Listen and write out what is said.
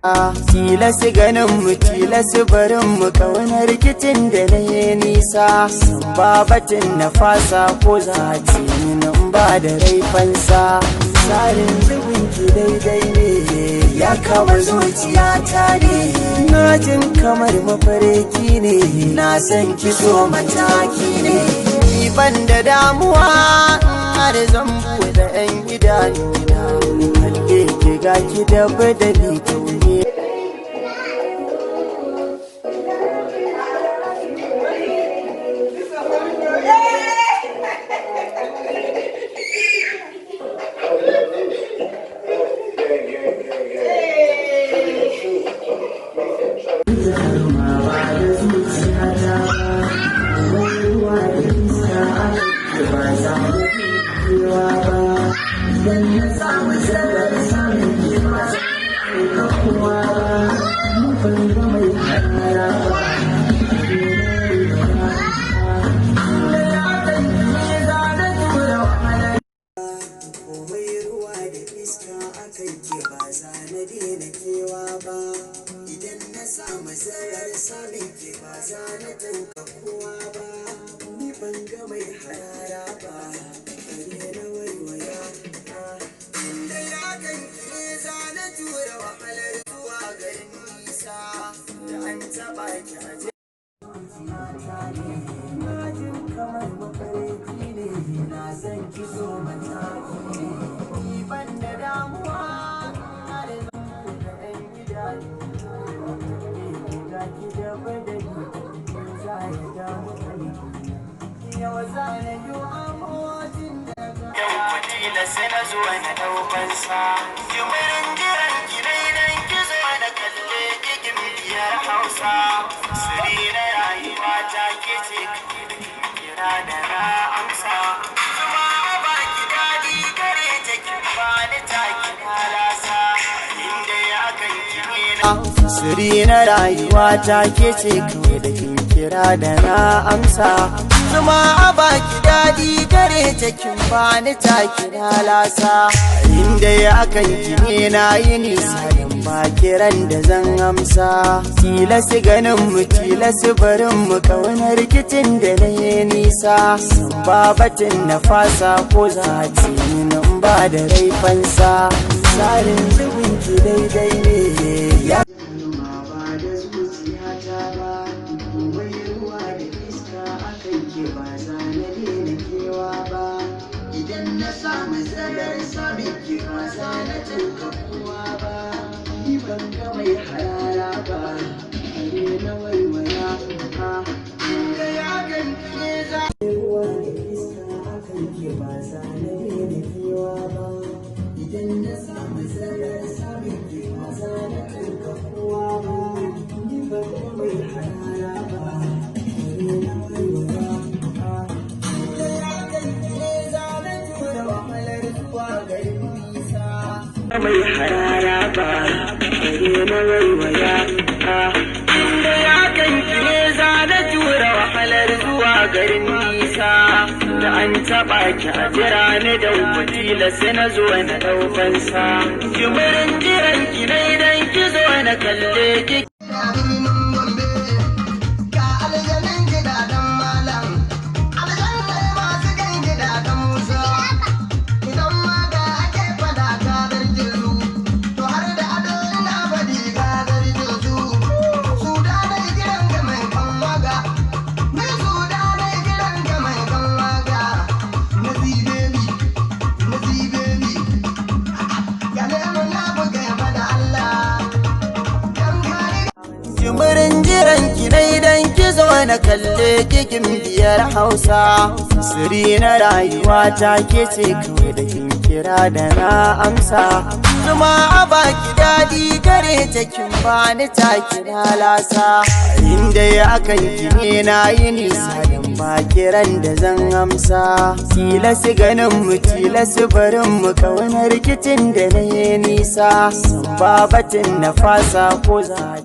Tilasi ganin mu, tilasi barin mu, kauna rikicin da na yi nisa. Ba batun na fasa ko za ce min ba da raifansa. Tsarin zubin ki daidai ne, ya kama zuciya ta ne. Na jin kamar mafarki ne, na san ki so mataki ne. Ni ban da damuwa har zan buɗe 'yan idanuna. Kalle ki, ga ki da badali kaune. Komai ruwa da iska akan ke, ba za na daina kewa ba. Idan na samu zarar samun ke, ba za na tanka kowa ba. Ni ban ga mai harara ba, kare na waiwaya. Inda ya kan ke za na tura wahalar zuwa garin nisa. Da an taɓa ki aje. Na jin kamar mafarki ne, na san ki so mataki ne. Ni ban da damuwa har zan buɗe ɗan idanu. Ga ki da badali, za ya damu kalbi. Yau za na yi amotin da yau tilas na zo na ɗaukansa. Jimirin jiran ki dai ki zo na kalle ki biyar Hausa. Siri na rayuwa ta ke ce kira da na amsa. Zuma ba ki daɗi gare ta, kin bani ta kina lasa. Inda ya kan ki na. Siri na rayuwa ta ke ce kawai da kin kira da na amsa. Zuma baki daɗi gare ta, kin bani ta kina lasa. Inda ya kan ki ne na yi nisa dan ba kiran da zan amsa. Tilasi ganin mu, tilasi barin mu, kauna rikicin da na yi nisa. Ba batun na fasa ko za ce min ba da raifansa. Tsarin zubin ki daidai ne, ya ba da zuciyata ba. Komai ruwa da iska akan ke, ba za na daina kewa ba. Idan na samu zarar samun ke, ba za na tanka kowa ba. Ni ban ga mai harara ba, kare na waiwaya. Inda ya kan ke za ruwa da iska akan ke, ba za na daina kewa ba. Idan na samu zarar samun ke, ba za na tanka kowa ba. Ni ban ga mai harara ba, kare na waiwaya. Inda ya kan ke za na tura wahalar zuwa garin nisa. Mai harara ba, kare na waiwaya. Inda ya kan ke za na tura wahalar zuwa garin nisa. Da an taɓa ki a jira ni da wakila sai na zo na ɗaukansa. Jimirin jiran ki dai dan ki zo na kalle ki. Birnin Gombe, ga aljanin gidajen malam, aljanai masu gan gidajen Musa. Idan ma ga ake fada ka zargin su, to har da ado ina faɗi ka zargin su. Su da dai gidan ga mai kan waga, ni su da dai gidan ga mai kan waga. Na baby, na baby, ya nemi na buga ya fada Allah. Dan kare Jimirin jiran ki dai dan ki zo na kalle kikin biyar Hausa. Siri na rayuwa ta ke ce kawai da kin kira da na amsa. Zuma a baki daɗi gare ta, kin bani ta kina lasa. Inda ya kan ki ne na yi nisa dan ba kiran da zan amsa. Tilasi ganin mu, tilasi barin mu, kauna rikicin da na yi nisa. Ba batun na fasa ko za